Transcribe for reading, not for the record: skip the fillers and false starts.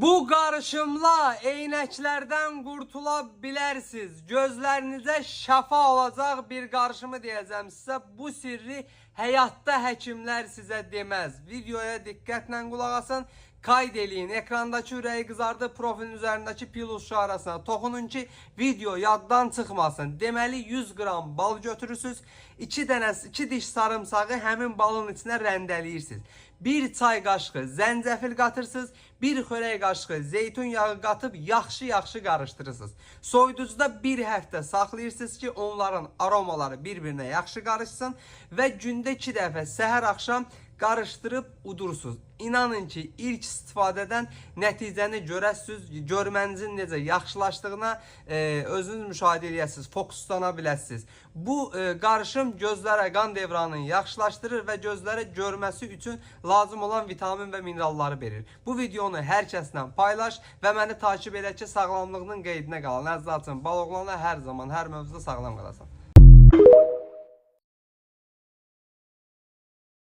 Bu qarışımla eynəklərdən qurtula bilərsiniz. Gözlərinizə şəfa olacaq bir qarışımı deyəcəm sizə. Bu sirri həyatda həkimlər sizə deməz. Videoya diqqətlə qulaq asın. Kayd eləyin. Ekrandakı ürəyi qızardı profilin üzərindəki plus işarəsina toxunun ki, video yaddan çıxmasın. Deməli 100 qram bal götürürsüz. 2 diş sarımsağı həmin balın içinə rəndələyirsiniz. 1 çay qaşığı zəncəfil qatırsınız, 1 xörək qaşığı zeytun yağı qatıb yaxşı-yaxşı qarışdırırsınız. Soyuducuda bir həftə saxlayırsınız ki, onların aromaları bir-birinə yaxşı qarışsın və gündə 2 dəfə səhər axşam qarışdırıb udursuz. İnanın ki, ilk istifadədən nəticəni görəsiniz, görmənizin necə yaxşılaşdığına özünüz müşahidə eləyəsiniz, fokuslana biləsiniz. Bu qarışım gözlərə qan devranını yaxşılaşdırır və gözlərə görməsi üçün lazım olan vitamin və mineralları verir. Bu videonu hər kəslə paylaş və məni takip elə ki, sağlamlığının qeydinə qalın. Əziz Laçın, baloğlana hər zaman, hər mövzuda sağlam qalasan.